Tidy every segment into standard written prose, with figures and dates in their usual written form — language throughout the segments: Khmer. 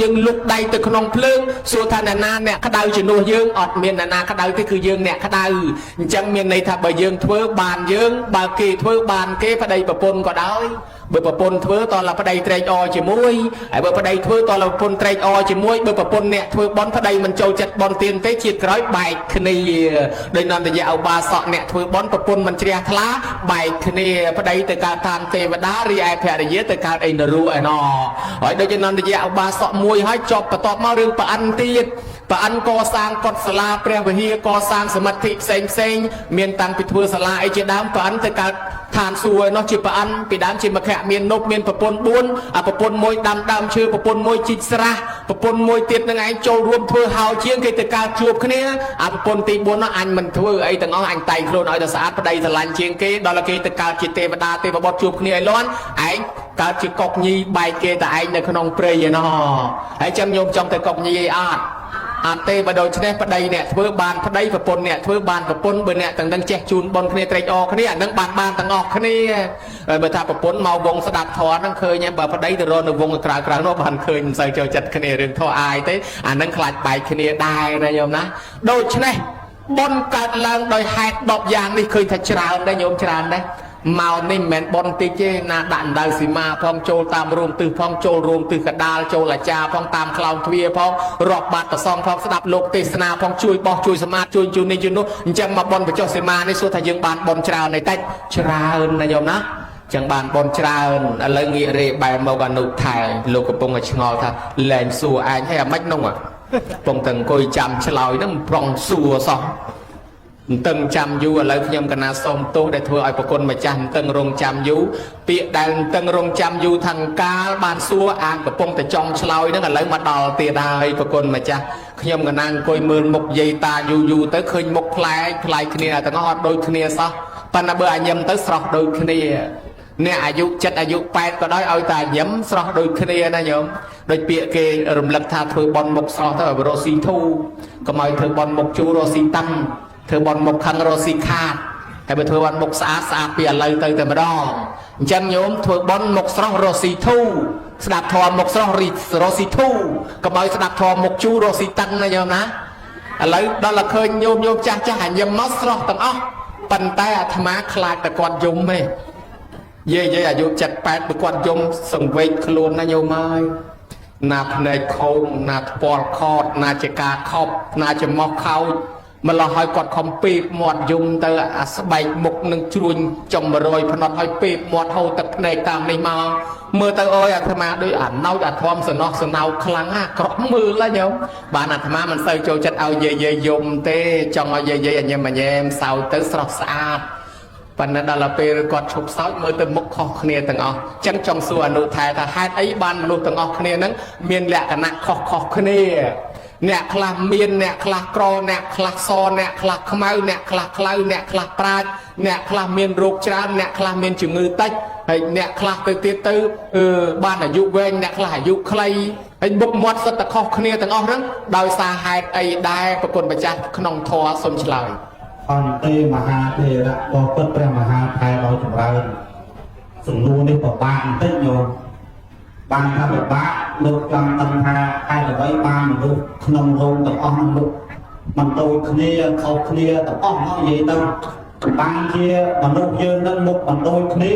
យើងលុកដៃទៅក្នុងភ្លើងសួរថាអ្នកណាអ្នកក្តៅជំនួសយើងអត់មានអ្នកណាក្តៅទេគឺយើងអ្នកក្តៅអញ្ចឹងមានន័យថាបើយើងធ្វើបានយើងបើគេធ្វើបានគេប្តីប្រពន្ធក៏ដោយបើប្រពន្ធធ្វើតើប្តីត្រេកអរជាមួយហើយបើប្តីធ្វើតើប្រពន្ធត្រេកអរជាមួយបើប្រពន្ធអ្នកធ្វើបន់ប្តីមិនចូលចិត្តបន់ទៀនទេជាតិក្រោយបែកគ្នាដោយនន្តយៈឧបាសកអ្នកធ្វើបន់ប្រពន្ធមិនជ្រះថ្លាបែកគ្នាប្តីទៅកើតតាមទេវតារីឯភរិយាទៅកើតអីនរោឯណោហើយដូចនន្តយៈឧបាសកមួយហើយចប់បន្ទាប់មករឿងប្រអិនទៀតប្រអិនកសាងកុដិសាលាព្រះវិហារកសាងសមិទ្ធិផ្សេងផ្សេងមានតាំងពីធ្វើសាលាអីជាដើមប្រអិនទៅកើតឋានសួគ៌ឯនោះជាប្រអិនពីដើមជាមគ្គមាននប់មានប្រពន្ធ4អាប្រពន្ធមួយដាំដើមឈើប្រពន្ធមួយជីកស្រះប្រពន្ធមួយទៀតនឹងឯងចូលរួមធ្វើហោជាងគេទៅកើតជួបគ្នាអាប្រពន្ធទី4នោះអញមិនធ្វើអីទាំងអស់អញតែងខ្លួនឲ្យតែស្អាតប្តីស្រឡាញ់ជាងគេដល់គេទៅកើតជាទេវតាទេវបុត្រជួបគ្នាឲ្យលាន់ឯងកើតជាកុកញីបែកគេតែឯងនៅក្នុងព្រៃឯណោះហើយចឹងញោមចង់ទៅកុកញីអីអត់អត់ទេបើដូច្នេះប្តីអ្នកធ្វើបានប្តីប្រពន្ធអ្នកធ្វើបានប្រពន្ធបើអ្នកទាំងនឹងចេះជូនបុណ្យគ្នាត្រេកអរគ្នាអានឹងបានបានទាំងអស់គ្នាហើយបើថាប្រពន្ធមកវងស្ដាប់ធម៌ហ្នឹងឃើញបើប្តីទៅរកនៅវងក្រៅក្រៅនោះបានឃើញមិនសូវចូលចិត្តគ្នារឿងធម៌អាយទេអានឹងខ្លាចបែកគ្នាដែរណាញោមណាដូច្នេះបុណ្យកើតឡើងដោយហេតុ10យ៉ាងនេះឃើញថាច្រើនដែរញោមច្រើនដែរមកនេះមិនមែនប៉ុនតិចទេណាដាក់ដៅសីមាផងចូលតាមរោងទិសផងចូលរោងទិសកដាលចូលអាចារ្យផងតាមខ្លោងទ្វារផងរាប់បាតប្រសងផងស្ដាប់លោកទេសនាផងជួយបោះជួយសមាធជួយជូននេះជូននោះអញ្ចឹងមកប៉ុនបញ្ចុះសីមានេះសួរថាយើងបានប៉ុនច្រើនឯតិចច្រើនណាញោមណាចឹងបានបនច្រើនឥឡូវងាករេបែរមកអនុថែលោកកំពុងតែឆ្ងល់ថាលែងសួរឯងហើយអាម៉េចនោះកំពុងតែអង្គុយចាំឆ្លើយហ្នឹងប្រុងសួរសោះអន្ទឹងចាំយូរឥឡូវខ្ញុំកណាសូមទោសដែលធ្វើឲ្យប្រគុណម្ចាស់អន្ទឹងរង់ចាំយូរពាក្យដែលអន្ទឹងរង់ចាំយូរខាងកាលបានសួរអានកំពុងតែចង់ឆ្លើយហ្នឹងឥឡូវមកដល់ទៀតហើយប្រគុណម្ចាស់ខ្ញុំកណាអង្គុយមើលមុខយាយតាយូរយូរទៅឃើញមុខប្លែកប្លែកគ្នាទាំងអស់អត់ដូចគ្នាសោះប៉ុន្តែបើអញញឹមទៅស្រស់ដូចគ្នាអ្នកអាយុ7អាយុ8ក៏ដោយឲ្យតែញឹមស្រស់ដូចគ្នាណាញោមដូចពាក្យគេរំលឹកថាធ្វើបន់មុខស្រស់ទៅឲ្យរកស៊ីធូកុំឲ្យធ្វើបន់មុខជូររកស៊ីតឹងធ្វើបន់មុខខឹងរកស៊ីខាតហើយបើធ្វើបន់មុខស្អាតស្អាតពីឥឡូវទៅតែម្ដងអញ្ចឹងញោមធ្វើបន់មុខស្រស់រកស៊ីធូស្ដាប់ធម៌មុខស្រស់រកស៊ីធូកុំឲ្យស្ដាប់ធម៌មុខជូររកស៊ីតឹងណាញោមណាឥឡូវដល់តែឃើញញោមញោមចាស់ចាស់អាញឹមមកស្រស់ទាំងអស់ប៉ុន្តែអាត្មាខ្លាចតែគាត់យំទេយាយយាយអាយុ78បើគាត់យំសង្វេកខ្លួនណាញោមហើយណាភ្នែកខោងណាថ្ពាល់ខតណាជាការខប់ណាច្រមុះខោចម្លោះឲ្យគាត់ខំពេបមាត់យំទៅអាស្បែកមុខនឹងជ្រួញចំ100ផ្នត់ឲ្យពេបមាត់ហូរទឹកភ្នែកតាមនេះមកមើលទៅអើយអាត្មាដូចអាណោចអាធំសំណោះសំណៅខ្លាំងណាក្រក់មើលហ៎ញោមបានអាត្មាមិនសូវចូលចិត្តឲ្យយាយយាយយំទេចង់ឲ្យយាយយាយអញញែមអញែមសើចទៅស្រស់ស្អាតប៉ុន្តែដល់ពេលគាត់ឈប់សើចមើលទៅមុខខុសគ្នាទាំងអស់ចឹងចង់សួរអនុថែថាហេតុអីបានមនុស្សទាំងអស់គ្នាហ្នឹងមានលក្ខណៈខុសខុសគ្នាអ្នកខ្លះមានអ្នកខ្លះក្រអ្នកខ្លះសអ្នកខ្លះខ្មៅអ្នកខ្លះខ្លៅអ្នកខ្លះប្រាជ្ញអ្នកខ្លះមានរោគច្រើនអ្នកខ្លះមានជំងឺតិចហើយអ្នកខ្លះទៅទៀតទៅបានអាយុវែងអ្នកខ្លះអាយុខ្លីហើយមុខមាត់សុទ្ធតែខុសគ្នាទាំងអស់ហ្នឹងដោយសារហេតុអីដែរប្រគុណម្ចាស់ក្នុងធម៌សូមឆ្លើយ អន្ទេមហាធេរៈបពិតព្រះមហាថែដ៏ចម្រើនសំណួរនេះពិបាកបន្តិចញោមបានថាពិបាកលោកចង់ដឹងថាហេតុអ្វីបានមនុស្សក្នុងរោងទាំងអស់ហ្នឹងមុខមិនដូចគ្នាខុសគ្នាទាំងអស់មកនិយាយទៅបានជាមនុស្សយើងនឹងមុខមិនដូចគ្នា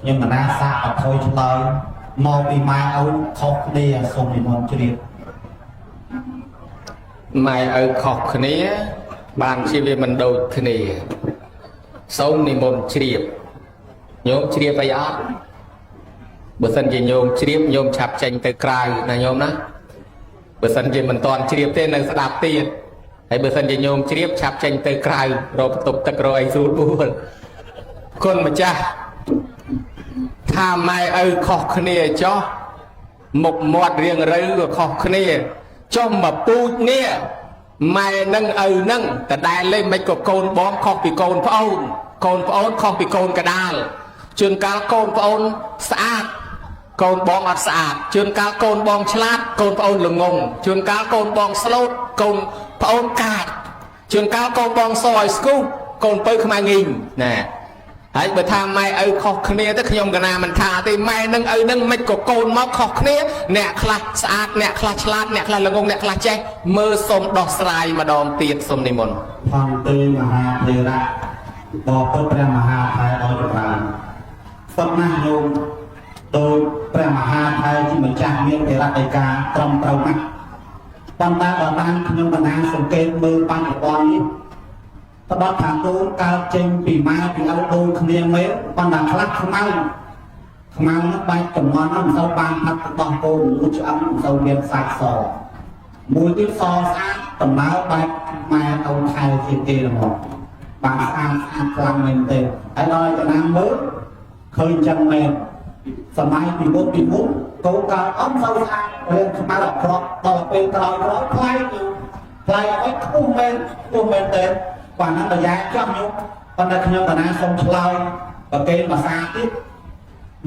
ខ្ញុំកណាសាកអភ័យឆ្លើយមកពីម៉ែឪខុសគ្នាសូមនិមន្តជ្រាប ម៉ែឪខុសគ្នាបានជាវាមិនដូចគ្នាសូមនិមន្តជ្រាបញោមជ្រាបអីអត់បើសិនជាញោមជ្រាបញោមឆាប់ចេញទៅក្រៅណាញោមណាបើសិនជាមិនតន់ជ្រាបទេនៅស្ដាប់ទៀតហើយបើសិនជាញោមជ្រាបឆាប់ចេញទៅក្រៅរកបន្ទប់ទឹករកអីស្រួលបួលគុណម្ចាស់ថាម៉ែឪខុសគ្នាចោះមុខមាត់រៀងរូវក៏ខុសគ្នាចុះមកពូជនេះម៉ែនឹងឪនឹងតដែលលេមិនក៏កូនបងខុសពីកូនប្អូនកូនប្អូនខុសពីកូនកដាលជួនកាលកូនប្អូនស្អាតកូនបងអត់ស្អាតជួនកាលកូនបងឆ្លាតកូនប្អូនល្ងងជួនកាលកូនបងស្លូតកូនប្អូនកាតជួនកាលកូនបងសឲ្យស្គូកូនពៅខ្មៅងីងណែ ហើយបើថាម៉ែឪខុសគ្នាទៅខ្ញុំកណាមិនថាទេម៉ែនឹងឪនឹងមិនក៏កូនមកខុសគ្នាអ្នកខ្លះស្អាតអ្នកខ្លះឆ្លាតអ្នកខ្លះល្ងងអ្នកខ្លះចេះមើលសុំដោះស្រាយម្ដងទៀតសុំនិមន្ត ផន្តេមហាថេរៈបបិទ្ធព្រះមហាថេរឲ្យចម្រើនប៉ុន្តែញោមដោយព្រះមហាថេរជាម្ចាស់មានថេរដីកាត្រឹមត្រូវណាស់ប៉ុន្តែបើតាមខ្ញុំបណ្ណាសង្កេតមើលបច្ចុប្បន្ននេះត្បិតថាកូនកើតចេញពីម៉ែពីឪដូចគ្នាមែនប៉ុន្តែខ្លះខ្មៅខ្មៅនោះបែកចំនួននោះមិនសូវបានផាត់របស់កូនមួយឆ្អឹងមិនសូវមានសាច់សមួយទៀតសស្អាតដំណើរបែបម៉ែឪថែជាគេហ្មងបានស្អាតស្អាតខ្លាំងមែនទេហើយដល់ចំណាំមើលឃើញចឹងមែនសម័យពីមុនពីមុនកូនកើតអត់សូវស្អាតរឿងខ្មៅអាក្រក់ដល់ពេលក្រោយក្រោយខ្លាយខ្លាយអ្វីខ្ពស់មែនខ្ពស់មែនទេបាទហ្នឹងប្រយ៉ាចោះញោមប៉ុន្តែខ្ញុំកណាសូមឆ្លើយប្រកេនភាសាទៀត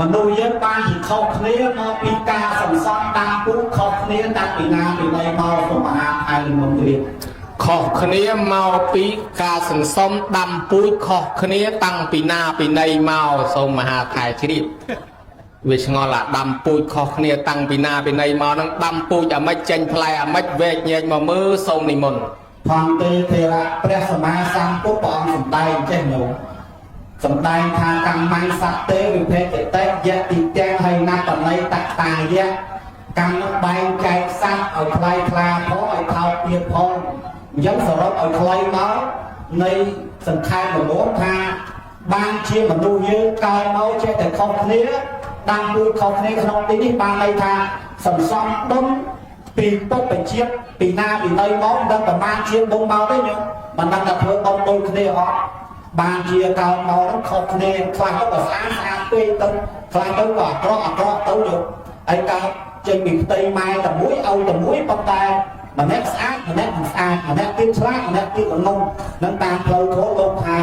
មនុស្សយើងបានជាខុសគ្នាមកពីការសន្សំតាមពូជខុសគ្នាតាំងពីណាពីណីមកសូមអាហារថៃនិមន្តគ្រា ខុសគ្នាមកពីការសន្សំដាំពូជខុសគ្នាតាំងពីណាពីណីមកសូមមហាថែជ្រាបវាឆ្ងល់អាដាំពូជខុសគ្នាតាំងពីណាពីណីមកហ្នឹងដាំពូជអាម៉េចចេញផ្លែអាម៉េចវែកញែកមកមើលសូមនិមន្ត ផន្តេថេរៈព្រះសម្មាសម្ពុទ្ធព្រះអង្គសម្ដែងចេះញោមសម្ដែងថាកម្មញ្ញសត្វទេវិភេទតិយៈតិទាំងហើយណាបណៃតតាយៈកម្មនឹងបែងចែកសត្វឲ្យថ្លៃថ្លាផងឲ្យថោកទាបផងអញ្ចឹងសរុបឲ្យខ្លីមកនៃសង្ខេបល្មមថាបានជាមនុស្សយើងកើតមកចេះតែខុសគ្នាដាំពូជខុសគ្នាក្នុងទីនេះបានន័យថាសន្សំដុំពីពុព្វជាតិពីណាពីណីមកមិនដឹងប្រមាណជាងបុំមកទេញោមមិនដឹងថាធ្វើបុំដូចគ្នាអត់បានជាកើតមកហ្នឹងខុសគ្នាខ្លះទៅក៏ស្អាតស្អាតពេកទៅខ្លះទៅក៏អាក្រក់អាក្រក់ទៅញោមហើយកើតចេញពីផ្ទៃម៉ែតែមួយឲ្យតែមួយប៉ុន្តែម្នាក់ស្អាតម្នាក់មិនស្អាតម្នាក់ទៀតឆ្លាតម្នាក់ទៀតល្ងងនឹងតាមផ្លូវធម៌លោកថា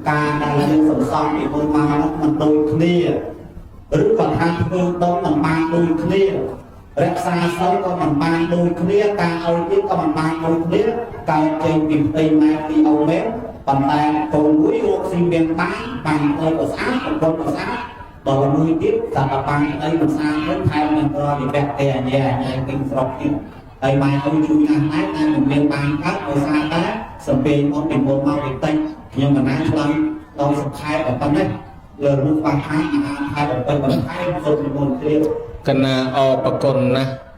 ការដែលយើងសន្សំពីមុនមកហ្នឹងមិនដូចគ្នាឬក៏ថាធ្វើបុណ្យមិនបានដូចគ្នារក្សាសីលក៏មិនបានដូចគ្នាការឲ្យទៀតក៏មិនបានដូចគ្នាកើតចេញពីផ្ទៃម៉ែពីឪមែនប៉ុន្តែកូនមួយរកស៊ីមានបានបានអីក៏ស្អាតប្រពន្ធក៏ស្អាតដល់មួយទៀតតែបានអីមិនស្អាតវិញថែមនឹងប្រតិបត្តិទេអញ្ញាអញ្ញាពេញស្រុកទៀតហើយម៉ែឪជួយណាស់ដែរតែមិនមានបានកើតដោយសារតែសំពេញអត់ពីមុនមកពីតិចខ្ញុំកណាឆ្លើយដោយសង្ខេបតែប៉ុណ្ណេះលើរូបបាខាអាហារថែបំពេញបន្ថែមសូមនិមន្តជ្រាប កណាអរប្រគុណណាស់